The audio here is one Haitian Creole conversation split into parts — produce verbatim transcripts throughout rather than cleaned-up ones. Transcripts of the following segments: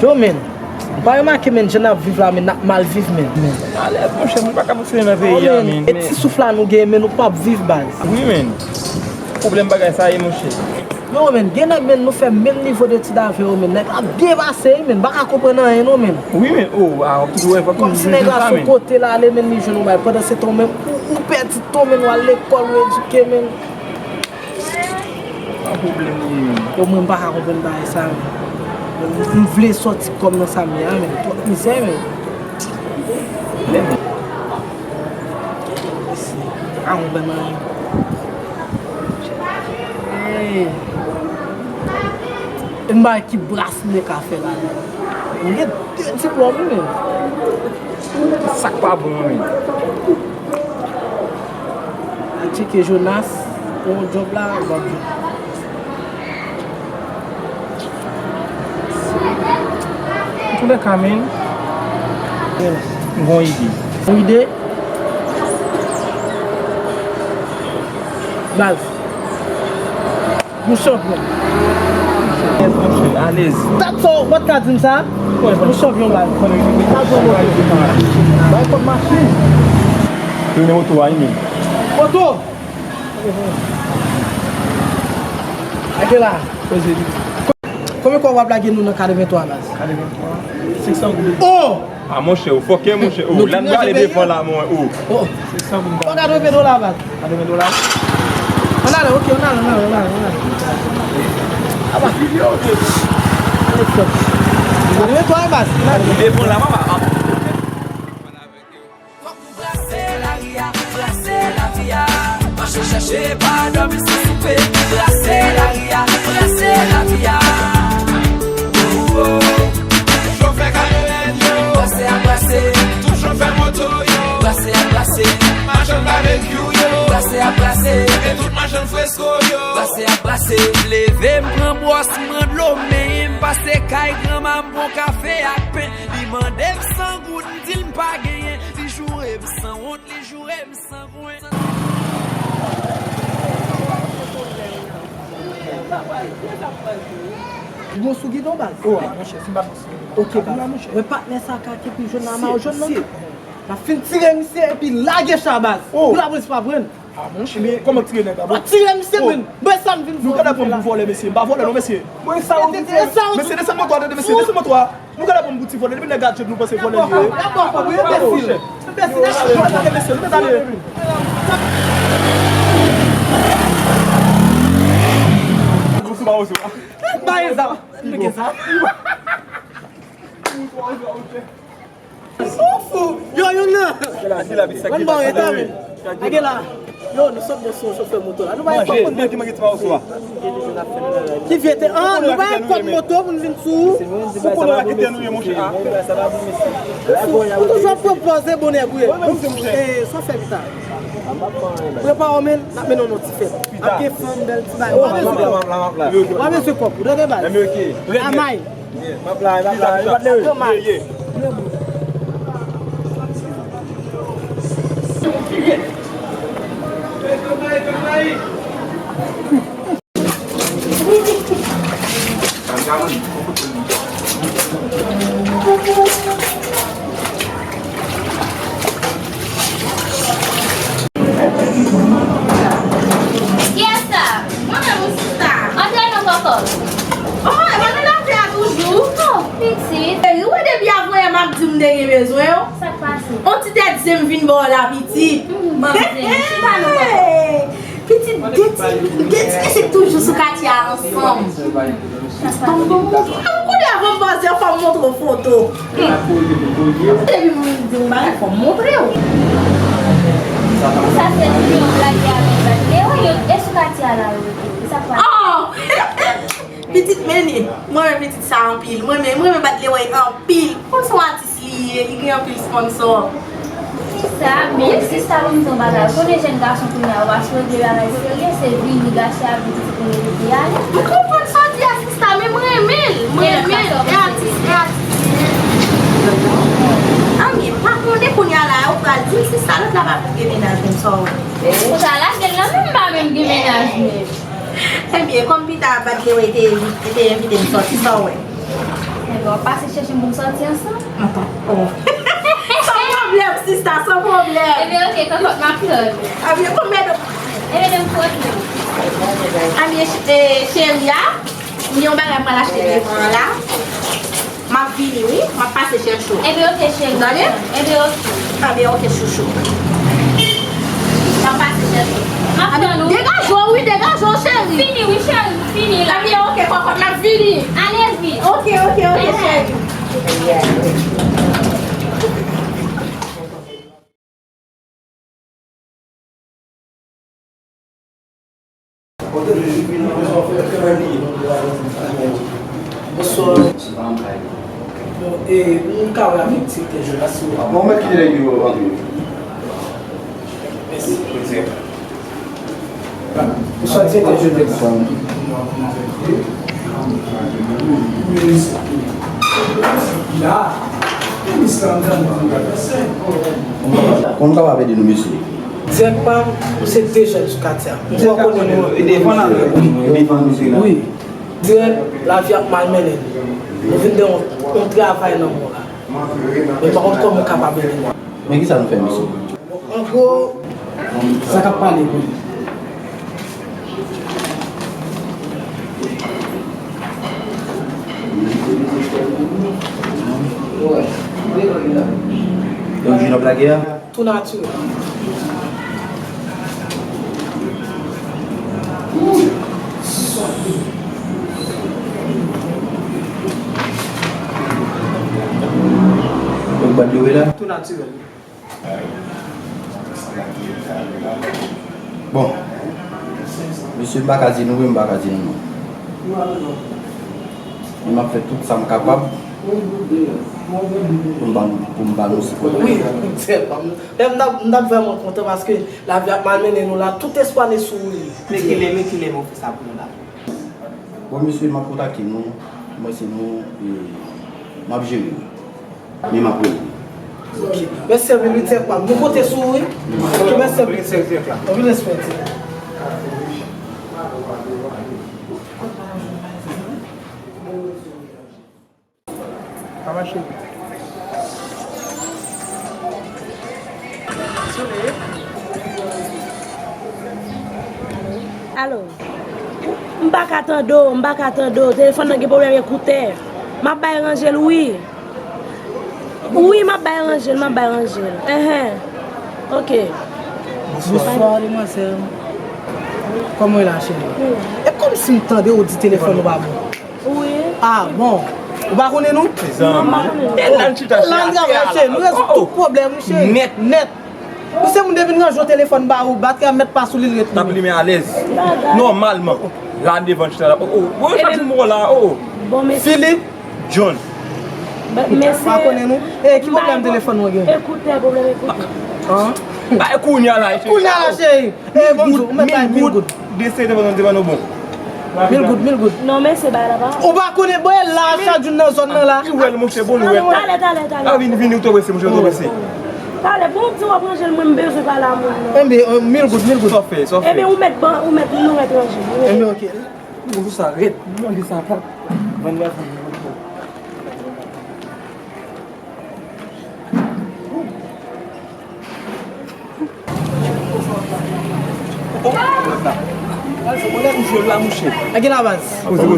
Yo, men, ou pa remake, men, jan n ap viv la, men, n ap mal viv, men. Alèz, monchè, moun pa ka fonksyone nan peyi a, men. E ti souf la nou genyen, men, nou p ap viv, baz. Wi, men. Pwoblèm bagay sa ye, monchè. Yo, men, gen nèg, men, nou fè menm nivo detid avè yo, men. Nèg la byen pase, men. M pa ka konprann anyen, non, men. Wi, men. Oh, ah, w ap toujou wè, fòk toujou jwenn sa, men. Kòmsi nèg la sou kote l ale, men, li jwenn yon bagay. Pandan se tan, men, ou, ou pèdi tan, men, w al lekòl, ou edike, men. Pa pwoblèm li ye, men. Yo, mwen, m pa ka konprann bagay sa, men. M, m vle sòti kò m nan sa m ye a, men. Twòp mizè, men. Pwoblèm. Pa konprann anyen. Hey. E m bagay ki bras m te ka fè la, men. M gen de diplòm, wi, men. Sa k pa bon an, men. Al tcheke Jonas, pou yon djòb la, w ap jwenn. Antoulèka, men, m gen yon ide. Yon ide? Baz. Nou chanpyon. Alèz, monchè, alèz. Dat sa w pa t ka di m sa? Wi, nou chanpyon, baz. Bay kòb machin. Tounen oto a, wi, men. Oto! Lage la. Konbyen kòb w ap lage nou nan katrevenntwa, baz? Katrevenntwa, senk san goud. Oh! Ah, monchè, ou fòkè, monchè. Oh, la n prale devan la, mon, oh. Oh. Senk san goud. Fò katreven dola, baz. Katreven dola? Ann ale, ok, ann ale, ann ale, ann ale, ann ale. Aba. Katrevenntwa, baz. Devan la, papa. Fòk nou brase lari a, brase lavi a. Mache chèche pa dòmi san soupe. Brase lari a, brase lavi a. Oh, oh. Chofè kamyonèt yo, brase a brase. Tout chofè moto yo, brase a brase. Machann babekyou yo, brase a brase. E tout machann fresko yo, brase a brase. Leve m pran bwòs, m pran dlo, men m pase kay granma m pran kafe ak pen. Li mande m san goud, m di l m pa genyen. Li joure m san wont, li joure m san gwen. Ou bon sou gidon, baz? Oh, ah, monchè, si m pa bon sou gidon. Ok, baz. Mwen patnè sa ka ki pi jòn nan ma jòn nan. N ap fin tire misye epi lage cha, baz. Oh. Pou lapolis pa pran. Ah, monchè, men kòman tire nèg la, bon? Tire misye, men. Mwen sa m vin fè. Nou ka pran m pou vòlè, mesye. M pa vòlè, non, mesye. Mwen sa ou di, mesye, desann moto a, mesye, desann moto a. Nou ka pran m pou ti vòlè, depi nèg gadjèt nou panse vòlè li ye. Enbesil. Enbesil, enbesil, mesye, nou mèt ale. Baye sa. Mete sa. Ou fou! Yo, youn nan! Mwen ba w eta, men. Lage la. Yo, nou sot bò sou chofè moto la. Nou pa gen kòb konn. Manje, manje ti pa oswa. Ki vye te. Ah, nou pa gen kòb moto pou n vin sou. Ou konnen la ki tè nou ye, monchè. Ou toujou ap pwopoze bonè pou ye. Eh, sa fè pita. Prepare w, men, n ap mennen w nan ti fèt. Ap gen fanm, bèl ti bagay. W ap bezwen kòb. W ap bezwen kòb. Ou tande, baz? Amay. M ap la, m ap la, m ap la. Kiyès sa? Mwen menm wi sista. Antre non kòkòt. Oh, e pa nan lave a toujou? Oh, pitit. Cheri, ou wè depi avanyè m ap di w m te gen bezwen w? Sa k pase? On ti tèt zen m vin ba w la, pitit. Hmm, manzè, chita non kòkòt. Pitit, de ti, de ti mesye k toujou sou katye a ansanm. Ban m, ban m montre w. Kounye a, avan m pase, fò m montre w foto. Depi m di m bagay, fò m montre w. Sa se yon blag avèk blag. E wi, yo, e sou katye a la, yo rete. Sa pa. Oh! Pitit, men li. Mwen renmen pitit sa anpil. Mwen renmen, mwen renmen bat leway anpil. Kòm se yon atis li ye, li gen anpil sponsò. Sista, men sista, ban m di w yon bagay. Ou konnen jèn gason kounye a, yo pa sou regle bagay serye, se vini gache avèk pitit kounye yo te ale. M konprann sa w di a, sista, men m renmen l, m renmen l. E atis, e atis. Anmye, pa konnen kounye a la, ou pral di m sista, lòt la pa pou gen mennaj menm, sa w wè. Ou ta lage l nan men m, m pa menm gen mennaj menm. Ebyen, kòm pita bat leway te, te envite m sòti, sa w wè. W ap pase chèche m pou n sòti ansanm? Antan. Oh. San pwoblèm, sista, san pwoblèm. Ebyen, oke, kòkòt, m ap tann. Ebyen, konbyen de... Ebyen, m pran. Ebyen, ch-, eh, cheri a, m gen yon bagay m pral achte devan an la. M ap vini, wi. M ap pase chèche w. Ebyen, oke, cheri. Tande? Ebyen, oke. Ebyen, oke, chouchou. M ap pase chèche w. M ap tann ou. Degaje w, wi, degaje w, cheri. Fini, wi, cheri. Fini la. Ebyen, oke, kòkòt, m ap vini. Ale vit. Oke, oke, oke, cheri. Bonswa. Bon, e, nou ka wè avèk direktè Jonas, si w... Bon, mèt kite nèg yo antre. Mèsi. Bonswa, direktè Jonas. Kon nou kapab ede nou, mesye? Dirèk pa m, se de jèn sou katye a. Mwen konnen nou. Devan la, devan nou, se la. Wi. Dirèk, lavi ap malmennen nou. Nou vin de yon, yon travay nan mò la. Men pa konn kòman w kapab ede nou. Men kisa nou fè, mesye? An gwo, sa k ap pale pou li. Donk, Junior Blaguer? Tou natirèl. Donk, bat dwe la? Tou natirèl. Bon. Mesye, m pa ka di nou wi, m pa ka di nou non. Men m ap fè tout sa m kapab pou m ba nou, pou m ba nou sipò. Wi, tèlman. Men m t ap, m t ap vrèman kontan paske lavi ap malmennen nou la, tout espwa nou sou ou li. Men kilè, men kilè m ofri sa pou nou la? Bon, mesye, m ap kontakte nou, mwen se nou, e, m ap jere nou. Men m ap rele. Ok. Mèsi anpil, wi, tèt pa m. Nou konte sou ou, wi. Ok, mèsi anpil. Anpil respè, tèt. Pa mache. Alo. M pa ka tande w, m pa ka tande w. Telefòn nan gen pwoblèm ekoutè. M ap bay ranje l, wi. Wi, m ap bay ranje l, m ap bay ranje l. Enhen. Ok. Bonswa, demwazèl. Kòman w ye la, cheri? E kòmsi m tande w di telefòn ou pa bon. Wi. Ah, bon. Ou pa konnen nou? Zanmi. E la n chita chita. La n travay, cheri. Nou rezoud tout pwoblèm, wi, cheri. Nèt. Nèt. Ou se moun depi n ranje yon telefòn ba ou, batri a mèt pa sou li, l ret limen. L ap limen alèz. Nòmalman. La devan chita la. Oh, oh. Bon, chak jou m wè w la, oh. Bon, mesye. Philippe John. Ba, mesye. Pa konnen nou? E, ki pwoblèm telefòn mwen gen? Ekoutè, pwoblèm ekoutè. An? Ba, kounye a la, cheri. Kounye a la, cheri. E, bonjou, ou mèt bay mil goud. Mil goud. Deside devan, devan nou bon. Mil goud, mil goud. Non, mesye, bay la pa. Ou pa konnen, bon, e la, chak jou nan zòn nan la. Li wè l, monchè, bon, li wè l. Talè, talè, talè. A, vini, vini, ou twò prese, monchè, ou twò prese. Talè, bon, di w ap ranje l, mwen, m bezwen pale a moun nan. Enben, e, mil goud, mil goud. Sa w fè, sa w fè. Enben, ou mèt ban, ou mèt, nou mèt ranje. Enben, ok. Bonjou, sa rèd. Mwen di sa pa. Vann la, vann la. Al fè bonè misye la, mouche. A gen la baz.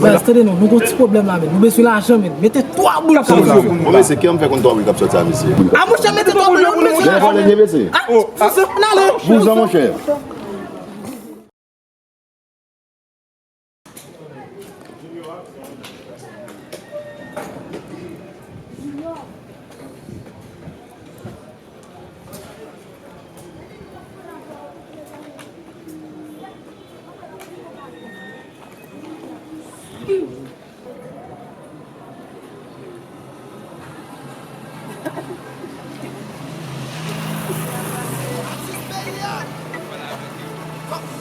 Baz, tande non, nou gon ti pwoblèm la, men. Nou bezwen lajan, men. Mete twa boul kòb la. Bon, mesye, kè m fè konn twa boul k ap sòti a misye. A, mouche, mete twa boul, nou bezwen lajan, men. A, sou sa, n ale. Bouzan, monchè.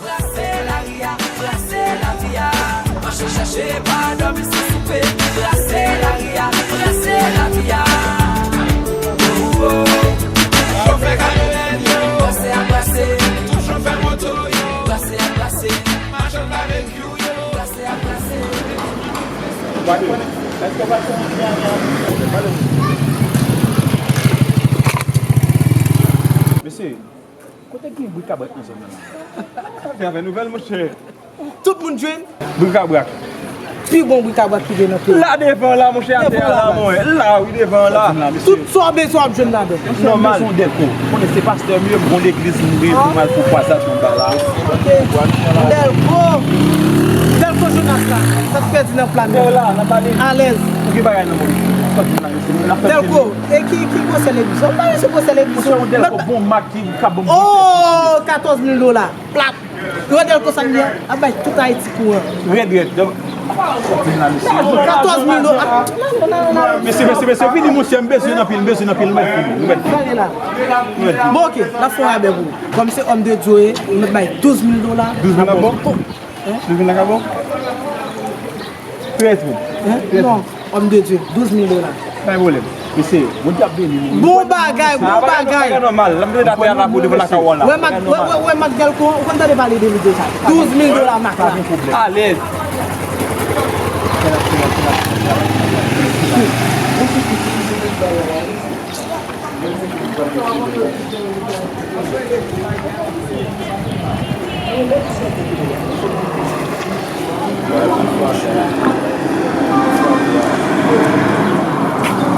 Brase lari a, brase lavi a. Mache chèche, pa dòmi san soupe. Brase lari a, brase lavi a. Oh, oh. Chofè kamyonèt yo. Brase a brase. Toujou fè moto yo. Brase a brase. Machann babekyou yo. Brase a brase. Mesye, kote gen bric-à-brac nan zòn nan la? Sa fè avè nouvèl, monchè. Tout moun jwenn. Bric-à-brac. Pi bon bric-à-brac ki gen nan peyi. La devan la, monchè, atè a la, mwen. La, wi, devan la. Tout sa w bezwen w ap jwenn ladan. Nòmal. Mwen se yon Dèlko. Ou konnen se pastè m ye, m gon legliz m ye, pou m al pou kwazaj nan ba la. Ok. Dèlko. Dèlko Jonas la. Sa k pèdi nan plan nan. La, n ap pale. Alèz. Ou gen bagay nan men w. Dèlko. E ki, ki gwosè legliz? Ou pa se gwosè legliz. Monchè, yon Dèlko bon mak ki ka ban m gwosè. Oh, katòz mil dola. Plat. Yo, Dèlko, sa m di a, ap bay tout Ayiti kouran. Rèd, rèd. Katòz mil dola. Mesye, mesye, mesye, vini, monchè, m bezwen anpil, m bezwen anpil, nou mèt fini, nou mèt fini. Sa gen la. Nou mèt fini. Bon, ok, n ap fè yon rabè pou ou. Kòm se òm de Dye, ou mèt bay douz mil dola. Douz mil la bon? Douz mil la ka bon? Trèz mil. Hein? Non, homme de Dieu, douz mil dola. Pa gen pwoblèm. Mesye, Bondye ap beni nou. Bon bagay, bon bagay. Bagay nòmal. L ap mete atè a la pou devan lakay w la. Wè, Mak, wè, wè, wè, Mak Dèlko, ou konn tande pale de li deja. Douz mil dola, Mak la. Pa gen pwoblèm. Alèz.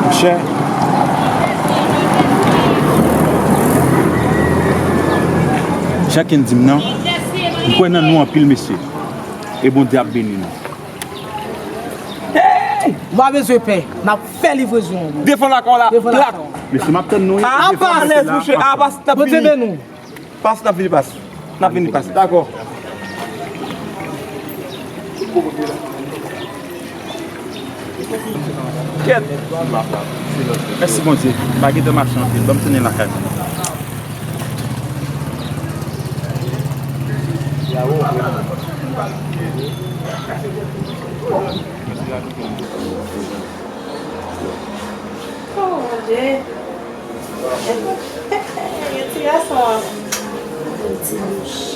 Monchè, jan Ken di m nan, m kwè nan nou anpil, mesye. E Bondye ap beni nou. Hey! Ou pa bezwen pè. N ap fè livrezon an, bro. Devan lakay w la, plat. Devan lakay w la. Mesye, m ap tann nou, wi. Apa, alèz, monchè. Apa, n ap vini. Bondye beni w. Pas, n ap vini, pas. N ap vini, pas. Dakò. Kèt. Mèsi, Bondye. M pa gentan mache anpil. Ban m tounen lakay mwen. Oh, mon Dieu. Yon ti gason an.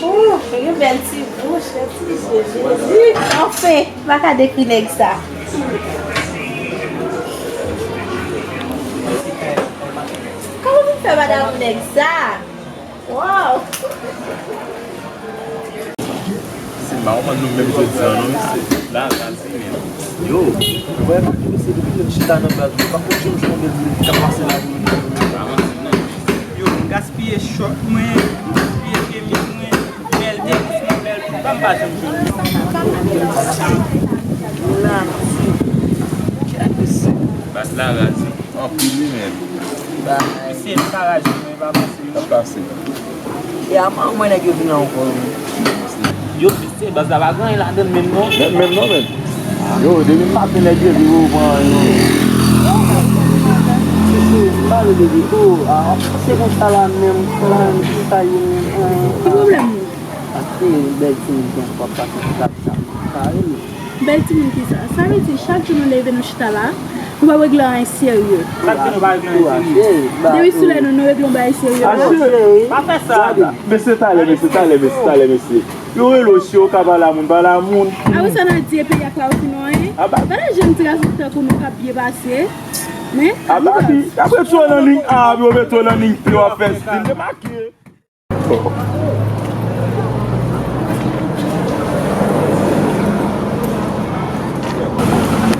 Ou, yon bèl ti bouch, yon ti je, Jezi. Anfen, m pa ka dekri nèg sa. Kòman pou m fè pa damou nèg sa? Wow! Se pa yon moun nou menm jodi a non, mesye. La razi menm. Yo, ou wè mesye depi lè l chita nan baz yo, pa konn janm jwenn yon bèl moun ki ka pase la pou li. Pa manti non. Yo, m gaspiye chòt mwen, m gaspiye chemise mwen, bèl tenis mwen, bèl tout sa m pa janm jwenn. La, mesye. Baz la razi. Anpil wi menm. Mesye, m pa razi non, e pa pase. Ap pase. E a manman mwen nèg yo vin ankò wi. Yo, mesye, baz la pa gen anyen ladann menm non. Menm, menm non menm. Yo, depi maten nèg yo vin yo pran yo. Mesye, m pale depi o, a, se konsa la menm, konsa menm, se sa ye menm. Ki pwoblèm ou? Paske bèl timoun gen fwa pase pou sa, sa, sa, wi. Bèl timoun ki sa? Sa vle di, chak jou nou leve, nou chita la, nou pa regle anyen serye. Chak jou nou pa regle anyen serye. Depi sou lè nou, nou regle yon bagay serye. Pa fè sa. Mesye, talè, mesye, talè, mesye, talè, mesye. Yo rele w, si yo ka pale a moun, pale a moun. Apre sa, n a di, e peyi a pa ofri nou anyen. Gade jèn ti gason tankou nou k ap byen pase. Men, a papi, apre tou nan liy A, yo mete w nan liy P, w ap fè stil demake.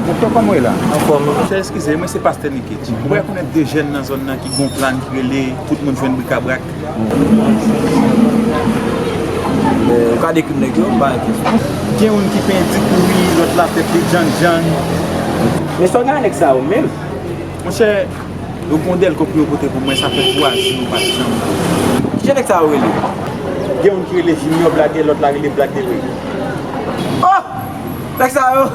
Monchè, kòman w ye la? Anfòm. Monchè, eskize, mwen se pastè Nicky. Ou pa rekonèt de jèn nan zòn nan ki gon plan ki rele Tout moun jwenn brikabrak? Men, ou ka dekri m nèg yo, m pa gen kesyon. Gen youn ki penyen di kouri, lòt la tèt li djannjann. Men sa w gen a nèg sa yo menm? Monchè, yo gon dèlko pou yo pote pou mwen, sa fè twa jou yo pa t janm pote. Kijan nèg sa yo rele? Gen youn ki rele Junior Blagueur, lòt la rele Black Dewey. Oh! Nèg sa yo!